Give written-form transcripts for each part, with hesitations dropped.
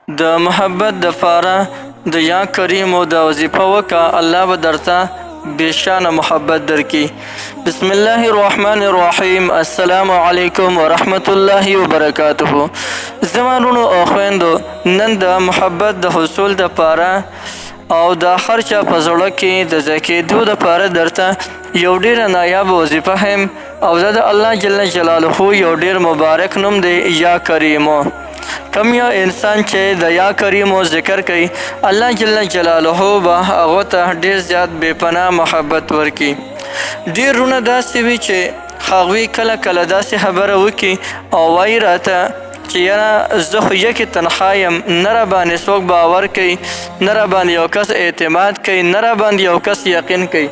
د محبت د پاره د یا کریمو د وظیفه وکا، الله به درته بشانه محبت درکي. بسم الله الرحمن الرحیم. السلام علیکم ورحمت الله وبرکاته. زما وروڼو او خویندو، نن د محبت د حصول د پاره او د هر چا په زړه کې د ځای کېدو دپاره درته یو ډېره نایابه وظیفه هم، او دا د الله جل جلاله یو ډېر مبارک نوم دی، یا کریمو. کم یو انسان چې د یا کریمو ذکر کوي، الله جل جلاله به هغه ته ډېر زیات بې پناه محبت ورکړي. ډېر وروڼه داسې وي چې هغوی کله کله داسې خبره وکړي او وایي راته چې یاره زه خو یکې تنخوا یم، نه راباندې څوک باور کوي، نه راباندې یو کس اعتماد کوي، نه راباندې یو کس یقین کوي،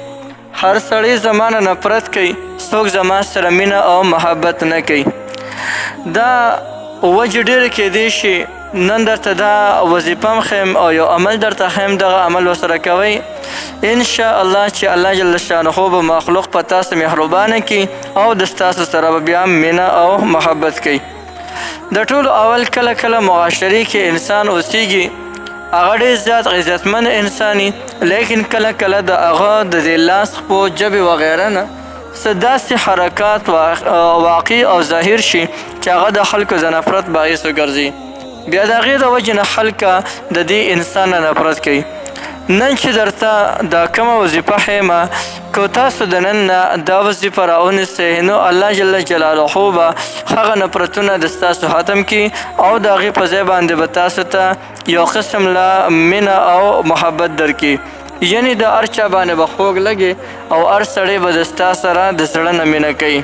هر سړی زما نه نفرت کوي، څوک زما سره مینه او محبت نه کوي. دا وجې ډېرې کېدی شي. نن درته دا وظیفه هم ښیم او یو عمل درته ښیم، دغه عمل ورسره کوئ، ان شاء الله چې الله جل شانه به مخلوق په تاسو مهربانه کړي او د ستاسو سره به بیا مینه او محبت کوي. د ټولو اول، کله کله معاشرې کې انسان اوسیږي، هغه ډېر زیات عزتمن انساني، لیکن کله کله د هغه د دې لاس، خپو، ژبې وغیره نه څه داسې حرکات واقع او ظاهر شي چې هغه د خلکو د نفرت باعث وګرځي. بیا د هغې د وجې نه خلک د دې انسان نه نفرت کوي. نن چې درته دا کومه وظیفه ښیمه، که تاسو د نن نه دا وظیفه راونیسئ، نو الله جل جلاله به هغه نفرتونه د ستاسو ختم کړي او د هغې په ځای باندې به تاسو ته یو قسم له مینه او محبت درکړي، یعنی د هر چا باندې به خوږ لګي او هر سړی به د ستا سره د زړه نه مینه کوي.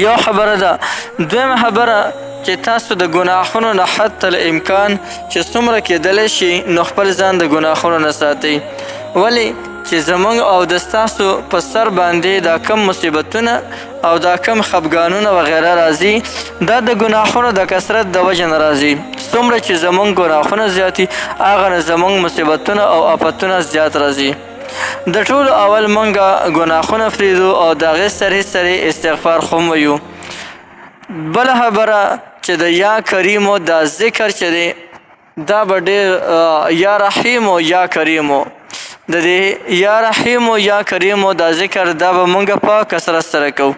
یو خبره ده. دویمه خبره چې تاسو د ګناهونو نه حتی الامکان چې څومره کېدلی شي، نو خپل ځان د ګناهونو نه ساتئ. ولې چې زمونږ او د ستاسو په سر باندې دا کم مصیبتونه او دا کم خفګانونه وغیره راځي، دا د ګناهونو د کثرت د وجې نه راځي. څومره چې زمونږ ګناهونه زیاتي، هغه نه زمونږ مصیبتونه او آفتونه زیات راځي. د ټولو اول مونږه ګناهونه پرېږدو او د هغې سره سره استغفار هم ویو. بله خبره چې د یا کریمو دا ذکر چې دی، دا به ډېر، یا رحیمو یا کریمو، د دې یا رحیمو یا کریمو دا ذکر، دا به مونږ په کثرت سره کوو.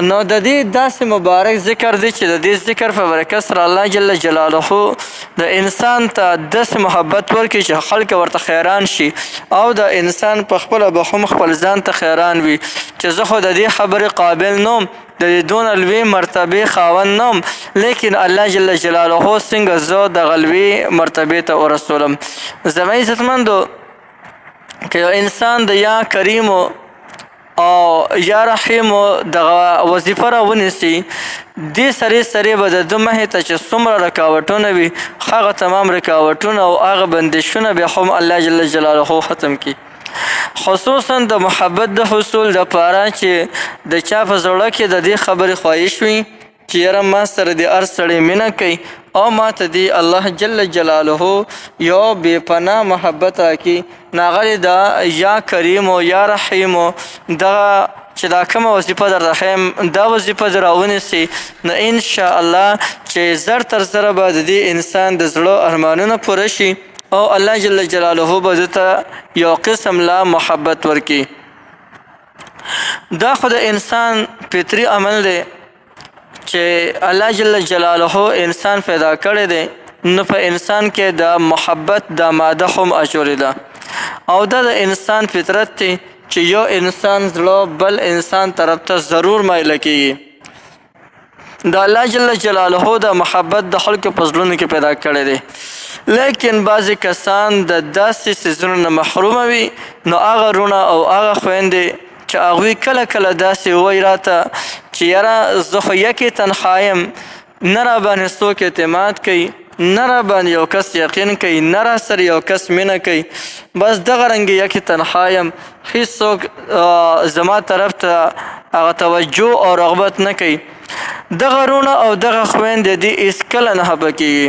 نو د دې داسې مبارک ذکر دی چې د دې ذکر په برکت سره الله جل جلاله د انسان ته داسې محبت ورکړي چې خلک ورته حیران شي، او د انسان په خپله به هم خپل ځان ته حیران وي چې زه خو د دې خبرې قابل نه وم، د دې دونه لوی مرتبې خاوند نه وم، لیکن الله جل جلاله څنګه زه دغه لوی مرتبې ته ورسولم. زما عزتمندو، که یو انسان د یا کریمو او یا رحیمو دغه وظیفه را ونیسي، دې سره سره به د ده مخې ته چې څومره رکاوټونه وي، هغه تمام رکاوټونه او هغه بندشونه به هم الله جل جلاله ختم کړي. خصوصا د محبت د حصول دپاره چې د چا په زړه کې د دې خبرې خواهش وي چې یاره ما سره دې هر سړی مینه کوي او ما ته دې الله جل جلاله یو بې پناه محبت راکړي، نو هغه دې د یا کریمو یا رحیمو دغه چې دا کومه وظیفه درته ښیم، دا وظیفه دې راونیسي، نو انشاءالله چې زر تر زره به د دې انسان د زړه ارمانونه پوره شي او الله جل جلاله به ده ته یو قسم لا محبت ورکړي. دا خو د انسان فطري عمل دی چې الله جل جلاله انسان پیدا کړی دی، نو په انسان کې د محبت د ماده هم اچولې ده، او دا د انسان فطرت دی چې یو انسان زړه بل انسان طرف ته ضرور مایله کیږي. د الله جل جلاله د محبت د خلکو په زړونو کې پیدا کړی دی، لیکن بعضې کسان د داسې څیزونو نه محرومه وي. نو هغه وروڼه او هغه خویندې چې هغوی کله کله داسې ووایي راته چې یاره زه خو یکې تنخوا یم، نه راباندې څوک اعتماد کوي، نه راباندې یو کس یقین کوي، نه را سره یو کس مینه کوي، بس دغه رنګ یکې تنخوا یم، هیڅوک زما طرف ته هغه توجه او رغبت نه کوي، دغه وروڼه او دغه خویندې دې هېڅکله نه خفه کېږي.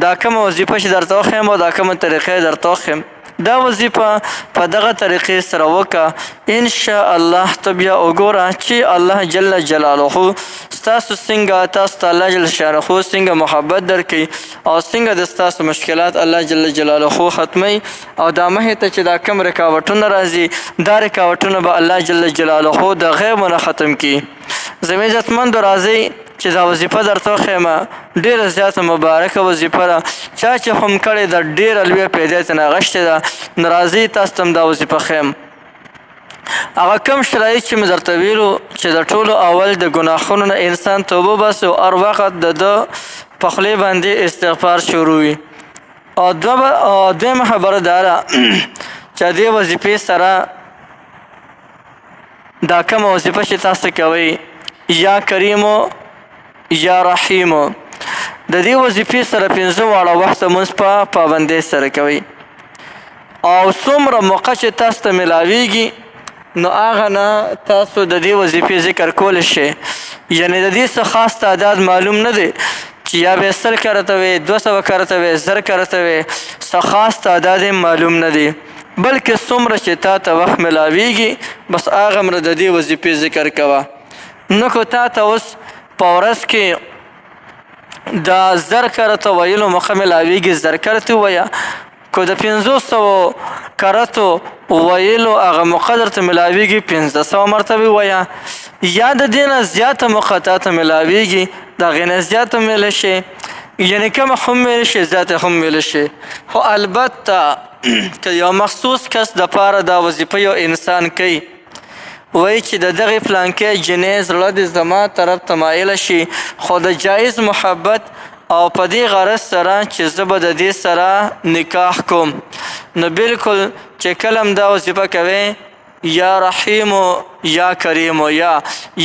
دا کومه وظیفه چې درته وښیم او دا کومه طریقه درته وښیم، دا وظیفه په دغه طریقې سره وکړه، ان شاء الله ته بیا وګوره چې الله جل جلاله ستاسو څنګه، تاسو ته الله جل شانه څنګه محبت درکوي او څنګه د ستاسو مشکلات الله جل جلاله ختموي. او دا مخې ته چې دا کم رکاوټونه راځي، دا رکاوټونه به الله جل جلاله د غیب نه ختم کړي. زموږ عزتمندو، راځئ چې دا وظیفه درته وښیم. ډېره زیاته مبارکه وظیفه ده، چا چې هم کړې ده ډېره لویه پیدا ترې اخیستې ده. نو راځئ تاسو ته هم دا وظیفه ښیم. هغه کوم شرایط چې مې درته ویلو چې د ټولو اول د ګناهونو نه انسان توبه باسي او هر وخت د ده په خولې باندې استغفار شروع وي. او دویمه خبره دا ده چې دې وظیفې سره دا کومه وظیفه چې تاسو کوئ، یا کریمو یا رحیمو، د دې وظیفې سره 5 واړه وخته لمونځ په پابندۍ سره کوئ، او څومره موقع چې تاسو ته ملاویږي نو هغه نه تاسو د دې وظیفې ذکر کولی شئ. یعنې د دې څه خاص تعداد معلوم نه دی چې یا به 100 کرته وي، 200 کرته وي، 1000 کرته وي، څه خاص تعداد یې معلوم نه دی، بلکې څومره چې تا ته وخت ملاویږي بس هغه مره د دې وظیفې ذکر کوه. نو که تا ته اوس په ورځ کې د 1000 کرته ویلو موقع ملاویږي، 1000 کرته ووایه. که د 500 کرتو ویلو هغه موقع درته ملاویږي، 500 مرتبه ووایه. یا د دې نه زیاته موقع تا ته ملاویږي، د هغې نه زیاته ویلی شي، یعنې کمه هم ویلی شي، زیاته هم ویلی شي. خو البته که یو مخصوص کس دپاره دا وظیفه یو انسان کوي، وایي چې د دغې پلانکې جنۍ زړه دې زما طرف ته مایله شي، خو د جایز محبت او په دې غرض سره چې زه به د دې سره نکاح کوم، نو بالکل چې کله هم دا وظیفه کوې، یا رحیمو یا کریمو،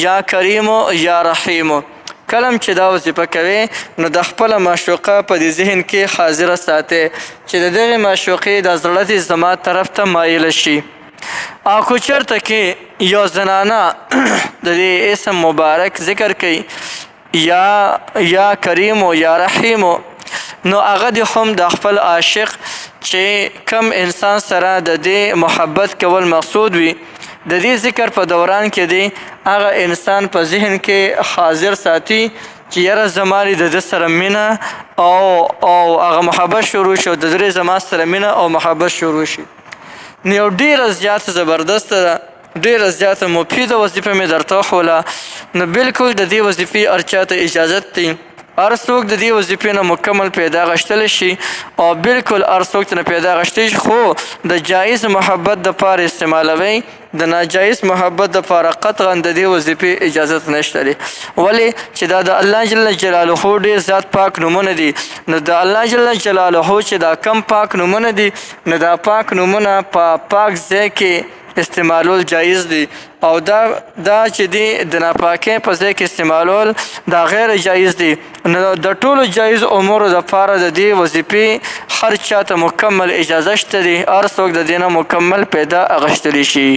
یا کریمو یا رحیمو، کله هم چې دا وظیفه کوې نو د خپله معشوقه په دې ذهن کې حاضره ساتې چې د دغې معشوقې د زړه دې زما طرف ته مایله شي. او که چېرته کې یو زنانه د دې اسم مبارک ذکر کوي، یا کریمو یا رحیمو، نو هغه دې هم د خپل عاشق چې کم انسان سره د دې محبت کول مقصود وي، د دې ذکر په دوران کې دی هغه انسان په ذهن کې حاضر ساتي چې یاره زما د ده سره مینه او هغه محبت شروع شي، او د درې زما سره مینه او محبت شروع شي. نو یو ډېره زیاته زبردسته ده، ډېره زیاته مفیده وظیفه مې درته وښوله. نو بالکل د دې وظیفې هر چا ته اجازت دی، هر څوک د دې وظیفې نه مکمل پیدا غشتلی شي، او بالکل هر څوک ترې پیدا غشتلی شي، خو د جایز محبت دپاره استعمالوئ، د ناجایز محبت دپاره قطعا د دې وظیفې اجازت نشته دی. ولې چې دا د الله جل جلاله ډېر زیات پاک نومونه دي. نو د الله جل جلاله چې دا کم پاک نومونه دي، نو دا پاک نومونه په پاک ځای کې استعمالول جایز دي، او دا چې دی د ناپاکۍ په ځای کې استعمالول دا غیر جایز دي. نو د ټولو جایز امورو دپاره د دې وظیفې هر چا ته مکمل اجازه شته دی، هر څوک د دې نه مکمل پیدا اخیستلی شي.